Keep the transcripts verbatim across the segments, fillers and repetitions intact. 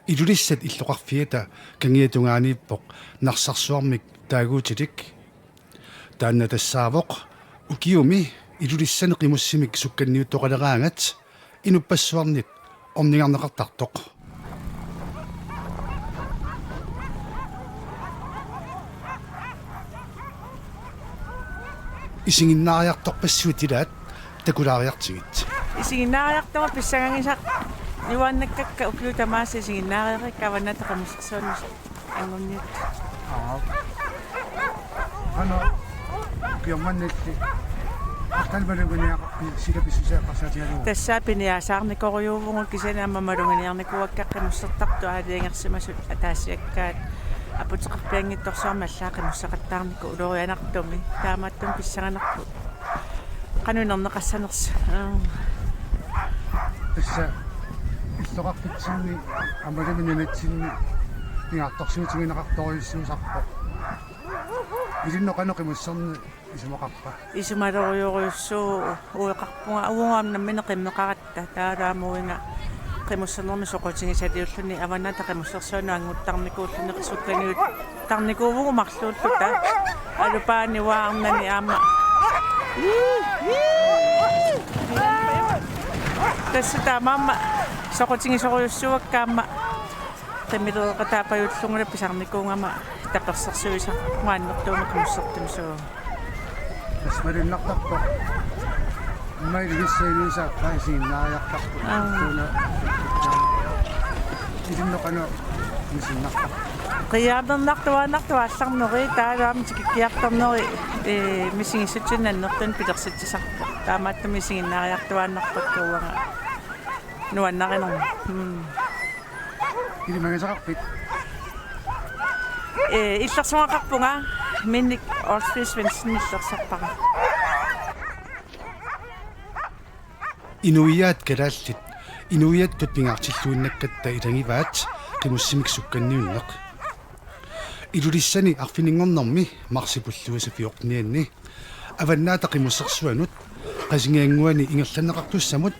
Ilulissat illoqarfiata kangiatungaaniippoq Narsarsuarmik taaguutilik. Taanna tassaavoq ukiumi Ilulissani qimussimik sukkanniuttoqaleraangat inuppassuarnit orningarneqartartoq. Isiginnaariartorpassuit ilaat takulaariartigit. Isiginnaariartormat pissangangisaq nuannakkakka ukiut tamaasa isiginnaareerikka Avannaata Qimussersuanut anguniartut. Aap. Qanoq ukioq mannilli artal maluginiaqarpit sila pissuseqarsaatigalugu? Tassa piniaasaarnikorujuuvugut kisianni aamma maluginiarnikuuakka qimussertartut aalajangersimasut ataasiakkaat aputeqarpianngitsorsuarmik allaat qimusseqattaarnikut ulorianartumik. Taamaattumik pissanganarpoq qanoq inerneqassanersoq. Aa. Tassa illoqarfitsinni aammalumi nunatsinni pingaartorsiutigineqartorujussuusarpoq. Ilinnut qanoq qimusserneq isumaqarpa? Isumalorujorujussuuvoq, ueqarpunga uagut aamma nammineq qimmeqaratta, taavalu aamma uiga qimussernermik soqutigisaliulluni Avannaata Qimussersuanut annguttarnikuulluni sukkanniuttarnikuuvugut marluulluta. Alupaani uanga arnani aamma. Tassa taamaammat soqutigisorujussuuakka aamma qimmilereqataapajullugu pisarnikuugama tapersersuisarpunga annertuumik qimussertumik suu. Tassa malunnartarpoq. Immaqa Ilulissat Inuusup aappaat isiginnaariartarpoq. Aa. Suuna. Ilinnut qanoq misinnartarpa? Qiiaamernartuaannartoq aallarneri taavalu aamma tikikkiartorneri, ee, misigissutsinik annertuumik pilersitsisarpoq. Taamaattumik isiginnaariartuaannarpakka uanga nuannarinermik. Mm. Ilimagisaqarpit? Ee, illersugaqarpunga, Minnik Olsvig Svendsen illersarpara. Inuiaat kalaallit inuiattut pingaartilluinnakkatta ilagivaat qimussimik sukkanniunneq. Ilulissani arfininngornermi marsip ulluisa fjortenianni Avannaata Qimussersuanut Qasigiannguani ingerlanneqartussamut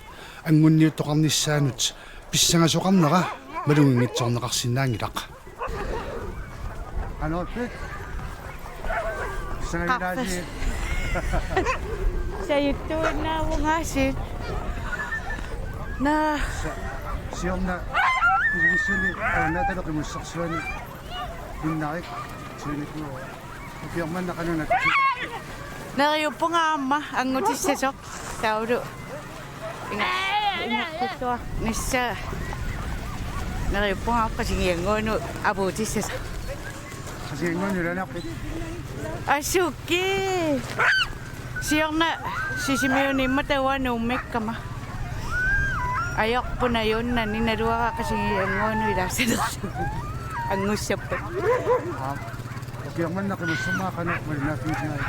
anguniuttoqarnissaanut pissangasoqarnera maluginngitsoorneqarsinnaanngilaq. Qanoq ippa? Pissangavilaasiit? Qaffas. Sajuttuinnaavungaasiit. Naa. Sa-, siorna Ilulissani Avannaata Qimussersuani pinnarik suinikuua. Ukioq manna qanoq nakkusi? Neriuppunga aamma angutissasoq taavalu. Inga-, ingaqquttua. Nissa. Neriuppunga aamma Qasigiannguanut apuutissasoq. Qasigiannguanut ilaanarpit? Asukki. Siorna Sisimiuni immaqa taanna Nuummikkama. Ajorput ajunnanni naluara Qasigiannguanut ilaassanerlugu. Angussappat. Aap. Ukioq manna qimussermat qanoq malinnaaffigisinnaavit?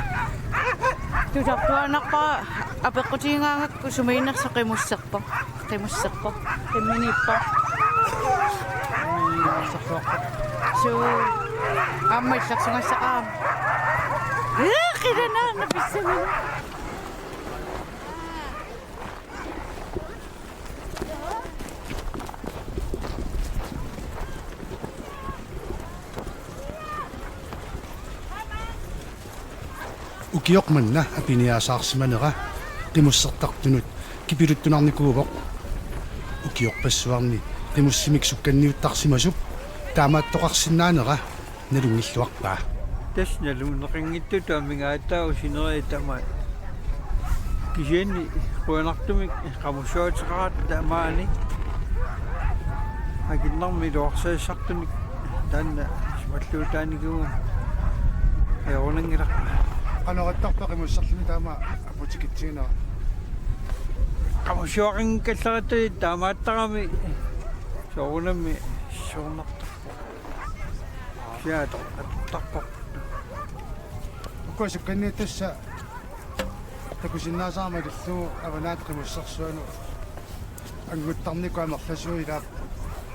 Tusartuaannarpara apeqqutigigaangakku sumiinnersoq qimusserpoq. Qimusserpoq. Qimminiippoq. Qimusserpoq. Suu. Aamma illersugassaqarama. Ee, qilanaarna pissanganaq. Ukioq manna apiniaasaarsimanera qimussertartunut kipiluttunarnikuuvoq. Ukiorpassuarni qimussimik sukkanniuttarsimasup taamaattoqarsinnaanera nalunngilluarpaa. Tassa nalunneqanngitsutut amigaataavoq sinerissami tamaat. Kisianni qujanartumik qamussuateqaratta tamaani. Akinnarmi iluarsassartunik taanna simalluutaanikuugama ajornanngilaq. Qanoq ittarpa qimusserluni taama aputikitsiginera? Qamussuaqanngikkallarata taamaattarami soorunami soorunartarpoq. Siato attarpoq. Ukua sukkanniuttut tassa takusinnaasarama ilillugu Avannaata Qimussersuanut annguttarnikut amerlasuut ilaa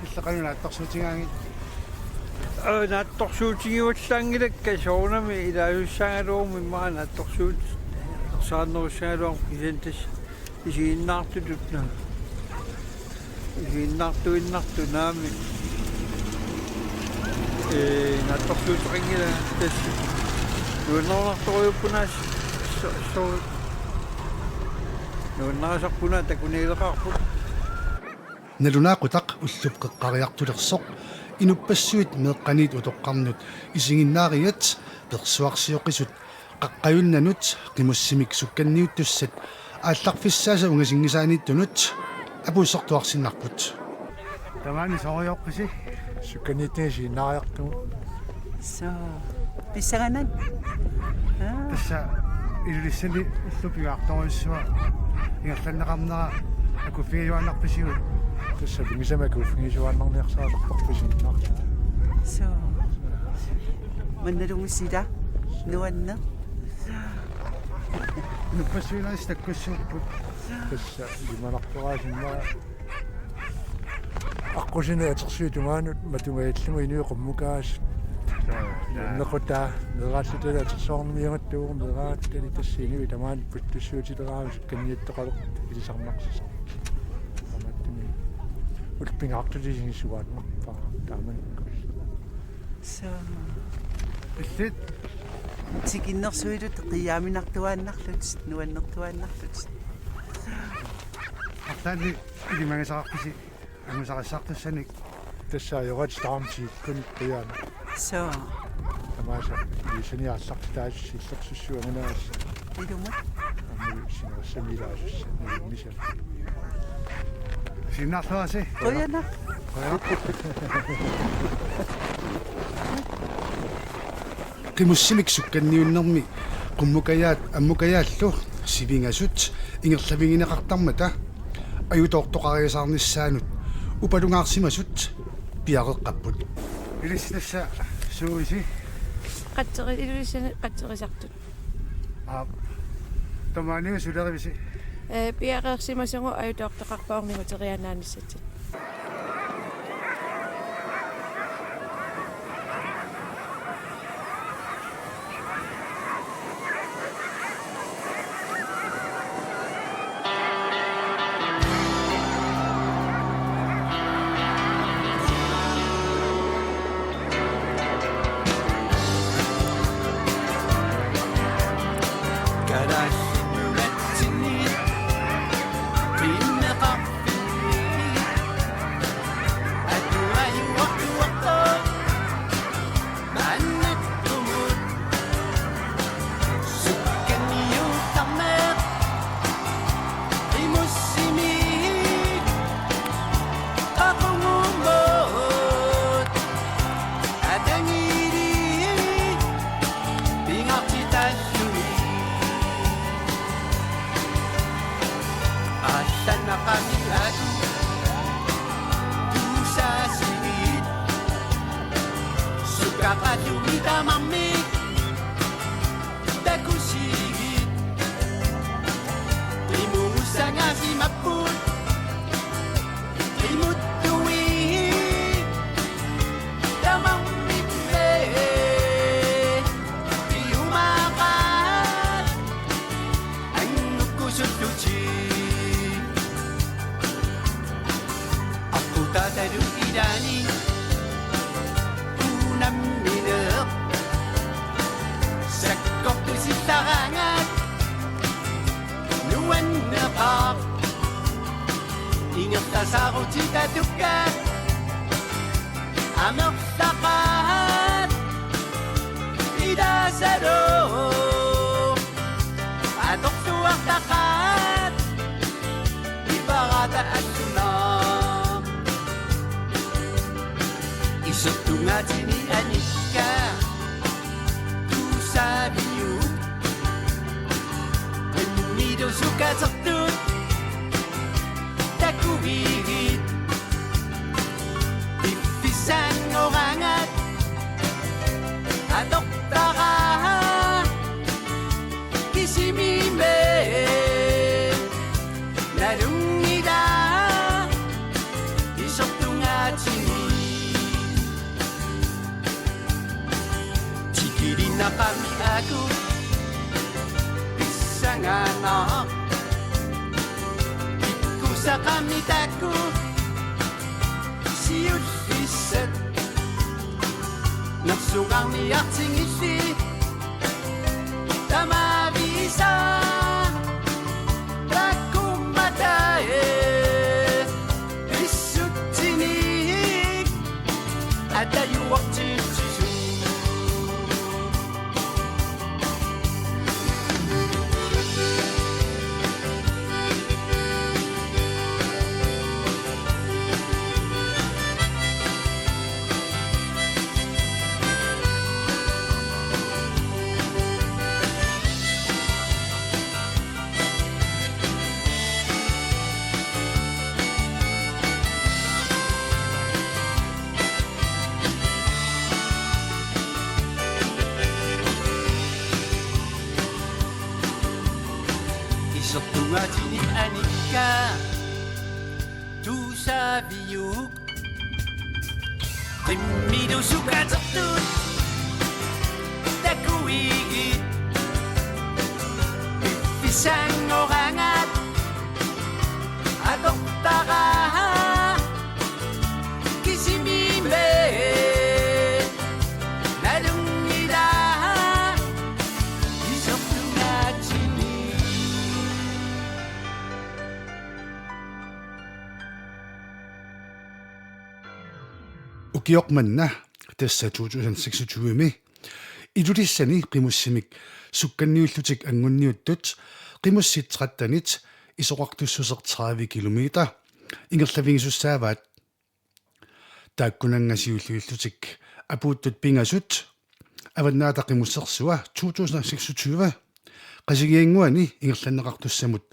illit qanoq naatsorsuutigaangat? Aa, naatsorsuutigivallaanngilakka soorunami ilaasussaagaluaruma immaqa naatsorsuut ersarinnerussagaluaruma kisianni tassa isiginnaartutut naa. Isiginnaartuinnartut naamik. Ee, naatsorsuuteqanngilanga tassa. Nuannerunartorujuupput aas-, so-, so-, nuannarisarput una takuniileqaarput. Nalunaaqutaq ullup qeqqariartulersoq inuppassuit meeqqaniit utoqqarnut isiginnaariat persuarsioqisut qaqqajunnanut qimussimik sukkanniuttussat aallarfissaasa ungasinngisaaniittunut apuussortuarsinnarput. Tamaani sorujoorpisi? Sukkanniittunik isiginnaariartugut. Soo. Pissanganaq? Aa. Tassa Ilulissani ullup pingaartorujussuaq ingerlanneqarnera akuuffigiuaannarpisiuk? Tassa pigisama akuuffigisuaannarniarsariaqarparput isiginnaarluta. Soo. Mannaluunniit sila nuanneq. Inuppassuit aasiit takkussuupput. Tassa ilimanartoraasinnaavoq. Aqqusineq atersuit tungaanut matumajallugu inuit qummukaasut. Nuannequtaa meeraallutalu atersuarnermiugattuuvoq, meeraallutalu tassa inuit tamaani puttussuutileraangat sukkanniuttoqalerput ilisarnarsisoq. Tamattumik ullut pingaartullit isiginnaarsuaannarpara taamanikkut. Soo. Illit? Tikinnersuilutit qiiaminartuaannarlutit, nuannertuaannarlutit. Arlaannik ilimagisaqarpisi angusarissaartussanik? Tassa ajoratit taama tiikkunik qiiaana. Soo. Tamaasa ilisani aallartitaasussi illersussuu angunaassaaq. Ilumut. Aammalu sinerissami ilaasussaq nalunngisami. Isiginnaarluarisi. Qujanaq. Qujanaq. Qimussimik sukkanniunnermi qummukajaat ammukajaallu sivingasut ingerlavigineqartarmata ajutoortoqariasaarnissaanut upalungaarsimasut piareeqqapput. Ilissi tassa suuisi? Qatseri-, Ilulissani qatserisartut. Aap. Tamaani sulerivisi? Ee, piareersimasugut ajutoortoqarpoq orniguteriaannaanissatsinnut. Allanaqami aku tuusaasiit, sukaqattumi tamarmik takusiit, qimuussangaasimapput qimuttuit tamarmik me piumaqaat. Annukkusullutik aqqutaatalu ilaanni unammineq sakkortusissaraangat nuanneqaaq. Ingerlasarutitatukka amerlaqaat ilaasalu atorluartaqaat iparata alluna. Isertungaatini anikka tuusaaviuk qimmilu sukatertut takuigit piffissaanngoraangat atortara kisimi me nalunngilaa isertungaatini. Tikilinnaqami aku pissanganaq. Pikkusaqami taku siullissat. Tungaanniartigilli tamaavisa takkummatae pissutsinik atajuartitsisoq. Isertugaatini anikka tusaviuk. Qimmilu sukatertut takuigit. Piffissanngoraangat atortaraa. Kisimi me nalunngilaa isertugaatini. Ukioq manna, tassa to tusind seksogtyve-mi, Ilulissani qimussimik sukkanniullutik angunniuttut qimussit trettenit isoqartussuseq tredive kilometer ingerlavigisussaavaat. Taakkunannga siulliullutik apuuttut pingasut Avannaata Qimussersua to tusind seksogtyve Qasigiannguani ingerlanneqartussamut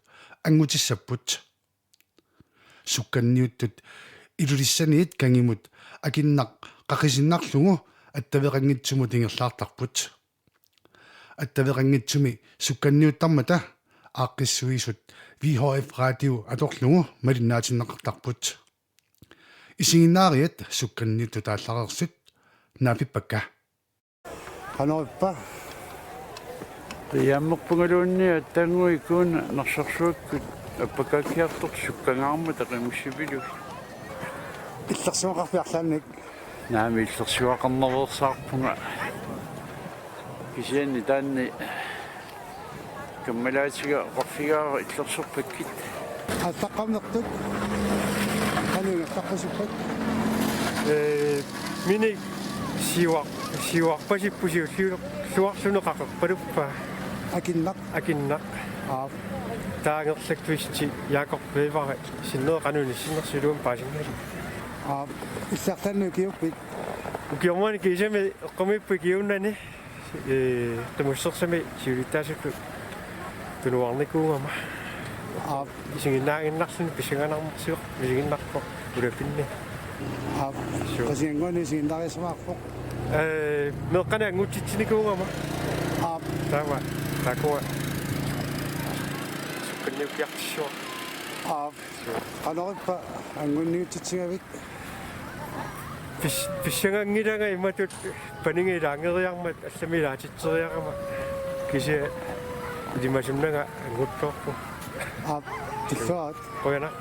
angutissapput. Sukkanniuttut Ilulissaniit kangimut akinnaq qaqisinnarlugu attaveqanngitsumut ingerlaartarput. Attaveqanngitsumi sukkanniuttarmata aaqqissuisut V H F radio atorlugu malinnaatinneqartarput. Isiginnaariat sukkanniuttut aallareersut naapippakkit. Qanorippa? Qiammerpungaluunniit attanngui kuun narsorsuakkut appakaakkiartortut sukkangaarmata qimussivilugit. Illersuaqarfik arlaannik? Naamik, illersuaqarnerveersaarpunga. Kisianni taanna kammalaatiga oqarfigaara illersorpakkit. Allaqqammertut. Qanoq ingerlaqqusippat? Ee, minik siuar-, siuarpasipput siulliulluarluni qaqerpaluppaa. Akinnaq. Akinnaq. Aap. Taanna angerlarlugu Jakob Weber sinneri qanoq inissinnersoq iluamik paasinnagu. Aap. Illersuarmi ukiuppit? Ukioq manna kiisami eqqumiippoq ikiuunani, ee, qimussersami siulittaasullu tunuarnikuugama. Aap. Isiginnaaginnarluni pissanganarsivoq, misiginnarpoq ulapinni. Aap. Suu. Qasigiannguani isiginnaariassavarput. Ee, meeqqanik angutsitsinikuugama. Aap. Taama, taakku sukkanniukkiartussavara. Aap. Qanorippa angunniutitsigavit? Pis-, pissanganngilanga imatut paniga ilaanngeriarmat allamik ilaatitseriarama, kisianni ilimasunnanga anguttoorpunga. Aap, tulluarit. Qujanaq.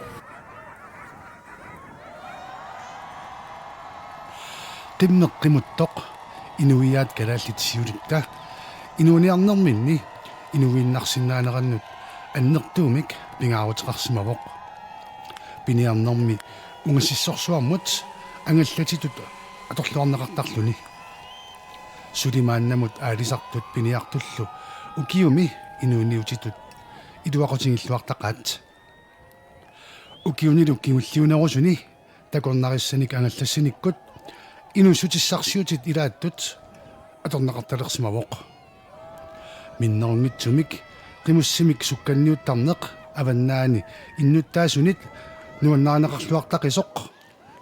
Qimmeq qimuttoq, inuiaat kalaallit siulitta inuuniarnerminni inuiinnarsinnaanerannut annertuumik pingaaruteqarsimavoq. Piniarnermi ungasissorsuarmut angallatitut atorluarneqartarluni. Suli maannamut aalisartut piniartullu ukiumi inuuniutitut iluaqutigilluartaqaat. Ukiunilu kingulliunerusuni takornarissanik angallassanikkut inuussutissarsiutit ilaattut atorneqartalersimavoq. Minnerunngitsumik qimussimik sukkanniuttarneq Avannaani innuttaasunit nuannarineqarluartaqisoq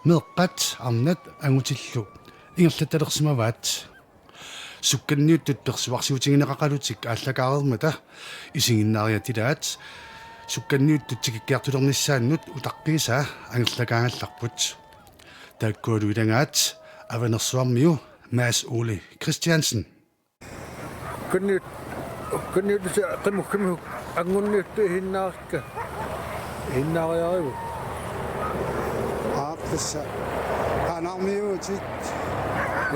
meeqqat arnat angutillu ingerlattalersimavaat. Sukkanniuttut persuarsiutigineqaqalutik aallakaareermata isiginnaariat ilaat sukkanniuttut tikikkiartulernissaannut utaqqiisaa angerlakaagallarput. Taakkualu ilagaat Avanersuarmiu Mads Ole Christiansen. Sukkanniut-, sukkanniuttusi qimussimik angunniuttut ihinnaarikka. Ihinnaariarivut. Aap, tassa. Qaanaarmiuutit.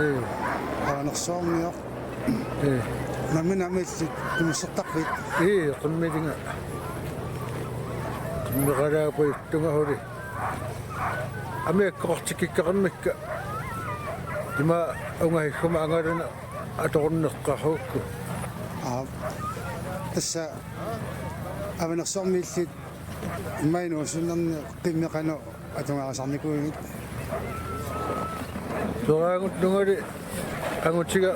Ee. Avanersuarmioq. Ee. Nammineq aamma illit qimussertarpit? Ee, qimmilinga. Qimmeqalaapajuttunga suli. Amiakkoqartikkikka qimmikka. Ima ungahigguma angalana atorunneqqaarukku. Aa. Tassa Avanersuarmi illit immaqa inuusunnerni qimmeq qanoq atugaarisarnikuugit? Soraangullungali angutiga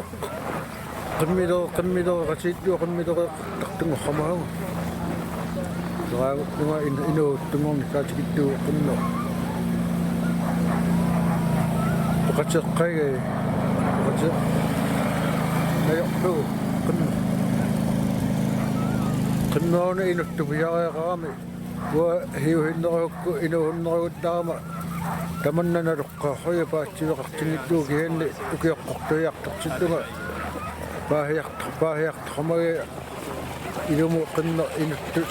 qimmiloo-, qimmilooqatigiittugut, qimmilooqatittartunngorsimavunga. Soraangullunga in-, inuuttunngornissaq tikittugut qimmeq. Oqateqqagai, oqate-, najorlugu qimmeq. Qimmeq una inuttut pisariaqarami. Uanga hiusinnerugukku inuusunnerugut taama tamanna naloqqaarlugu paatsiveqartinngillugu kisianni ukioqqortuiartortillunga paasiart-, paasiartormagu ilumut qimmeq inuttut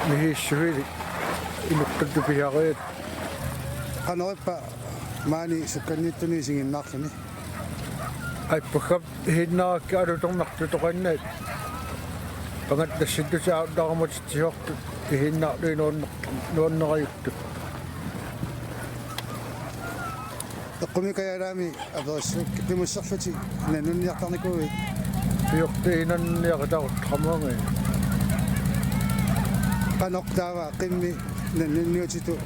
misigissusilik inuttut pisariat. Qanoq ippa maani sukkanniittuni isiginnaarluni? Aippakkap isiginnaarakkit alutornartut toqannaat. Pangattassittutit aarlaaramatitsisoortut isiginnaarlugit nuanner-, nuannerajuttut. Eqqumiikkajaalaami aperissuk qimusserlutit nannunniartarnikuuit? Piorti nannunniaqataaruttormaanga. Qanoq taava qimmeq nannunniutitut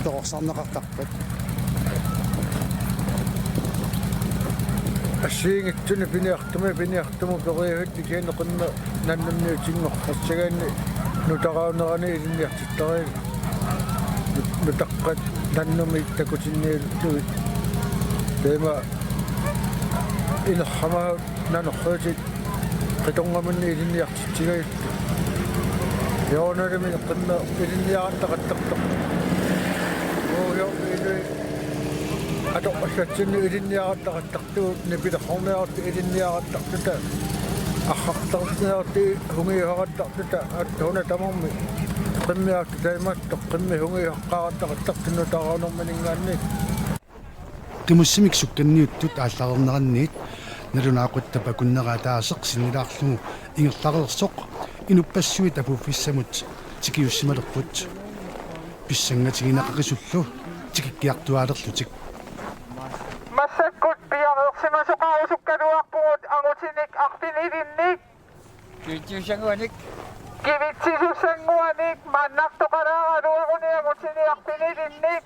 toqorsarneqartarpat? Assigiinngitsunik piniartumik, piniartumik periarlutit kisianni qimmeq nannunniutinngorpat, tassagaanni nutaraannerani ilinniartittariaqarput. Nut-, nutaqqat nannumik takutinniarlugit. Taama inersimasut nanorsuutit qitorngaminni ilinniartitsigajut. Joornalimi qimmeq ilinniarattaqattaartoq. Uagut inuit atoqqallatsinni ilinniarattaqattaartoq. Nipilersorniarlutik ilinniarattaqarluta. Arrartarniarlutik sungiusarattaqarluta. Una tamarmi qimmeq aatsaat taamatut qimmeq sungiusaqqaarattaqartartoq nutaraannerminngaanniit. Qimussimik sukkanniuttut aallareerneranniit nalunaaquttap akunnera ataaseq sinnilaarlugu ingerlareersoq inuppassuit apuuffissamut tikiussimalerput. Pissangatigineqaqisullu tikikkiartuaalerlutik. Massakkut piareersimasoqarusukkaluarpugut angutinik arfinilinnik. Kivitsisussanguanik. Kivitsisussanguanik maannartoqalaaraluaruni angutinik arfinilinnik.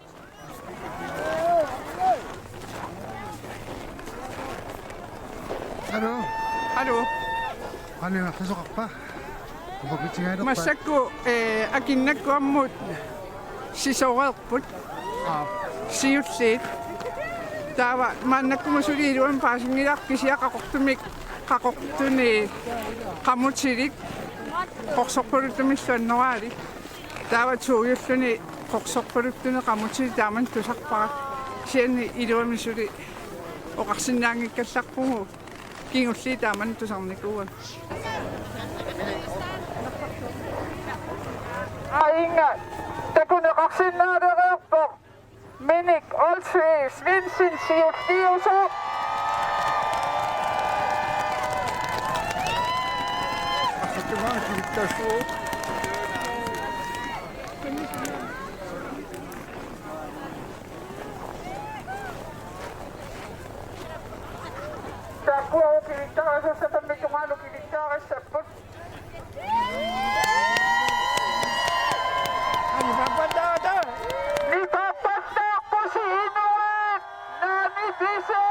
Hallo. Hallo. Qanoq imarlusoqarpa? Upakutsigaaleqpa? Massakkut, eh, Akinnakkut ammut sisoreerput. Aap. Siulliit. Taava maannakkut suli iluamik paasinngilarput kisianni Qaqortumik, Qaqortuni qamutilik qorsorpaluttumiillu annoraalik. Taava tuujulluni qorsorpaluttuni qamutilik taamani tusarpara. Kisianni iluamik suli oqarsinnaanngikkallarpugut. Kingulliit taamani tusarnikuuagut. Aajuna takuneqarsinnaalereerpoq Minik Olsvig Svendsen siulliusoq. Takuuk kivittarisassat tammitungaanut kivittarissapput. Nipaappallaarpusi inuit, naamik pisi!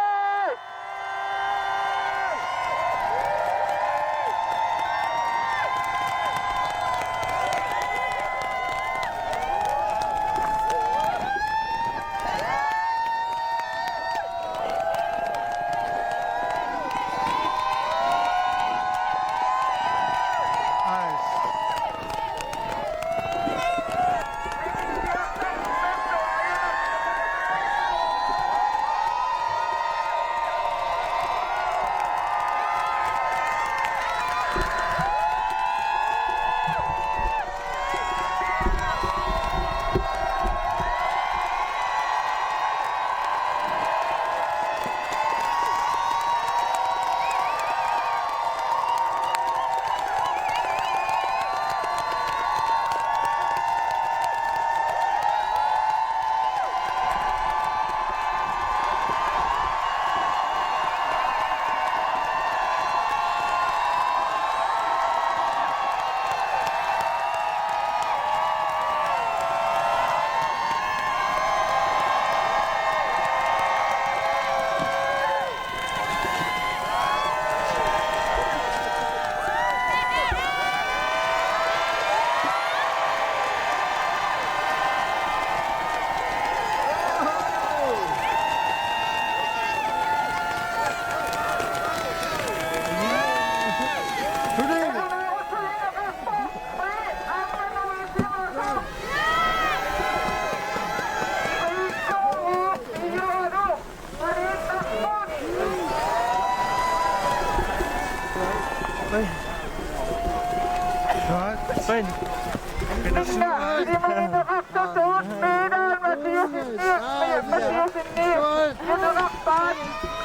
Mathiassenip nuannerpaat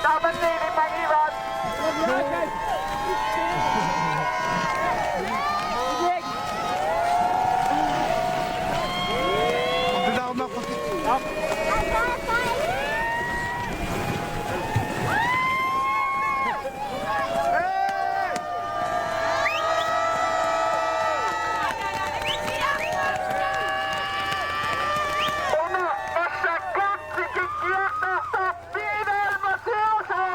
taamanniilimangivaat. Una massakkut tikikkiartortoq Michael Mathiassen.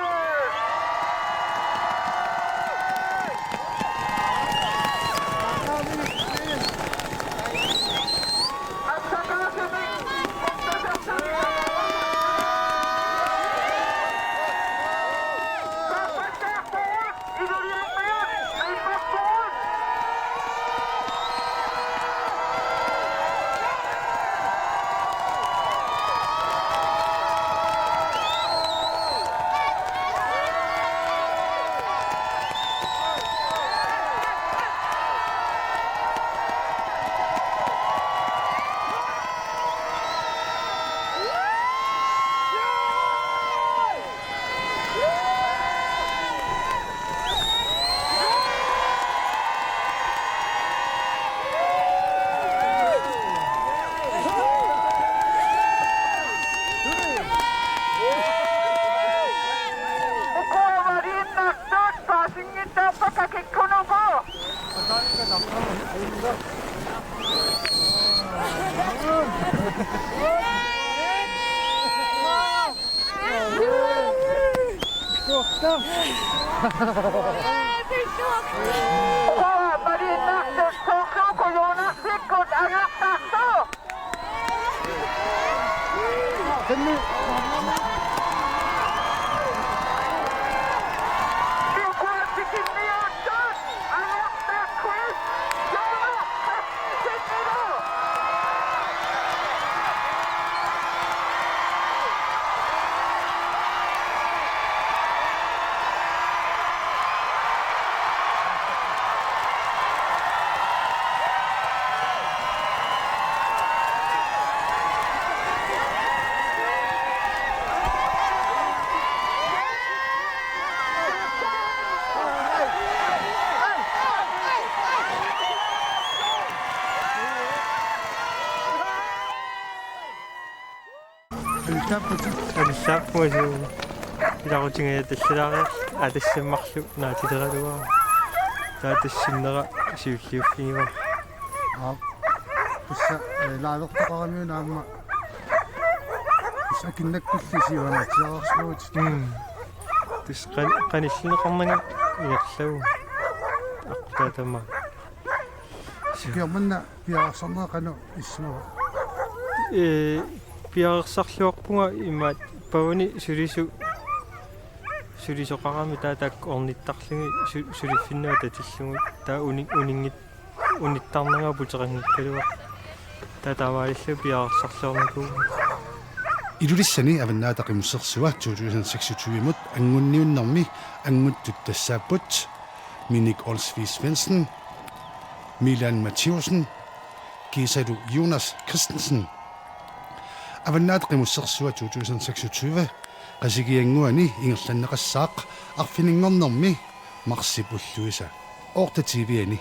Ukua malinnaatut paasinngitsoorpakka kikkunuku. Ukua malinnaatut soorlu kujuunersikkut angertartoq. Altaapputit. Altaapputit. Ilaqutingajattallaariarluta atassammarlu naatileraluarama. Taava tassinnera siulliuffigivara. Aap. Tassa, eh, laalertoqaramiuna aamma. Tassa akinnakkulli siuanaatsiararsuuvutit. Mm. Tassa qan-, qanillineqarnanga ingerlavugut. Aqqutaatama. Ukiormanna piareersarnera qanoq issimava? Ee, piareersarluarpunga imaappoq pavani sulisu-, sulisoqarami taava taakku ornittarlugit su-, suliffinnut atatillugu taava uni-, uninngit-, unittarnanga puteqanngikkaluarlunga. Taava taamaalillunga piareersarluarnikuuvugut. Ilulissani Avannaata Qimussersua to tusind seksogtyve-mut anngunniunnermi anguttut tassaapput Minik Olsvig Svendsen, Milan Mathiussen, kiisalu Jonas Christensen. Avannaata Qimussersua to tusind seksogtyve Qasigiannguani ingerlanneqassaaq arfininngornermi marsip ulluisa otte tyve-ani.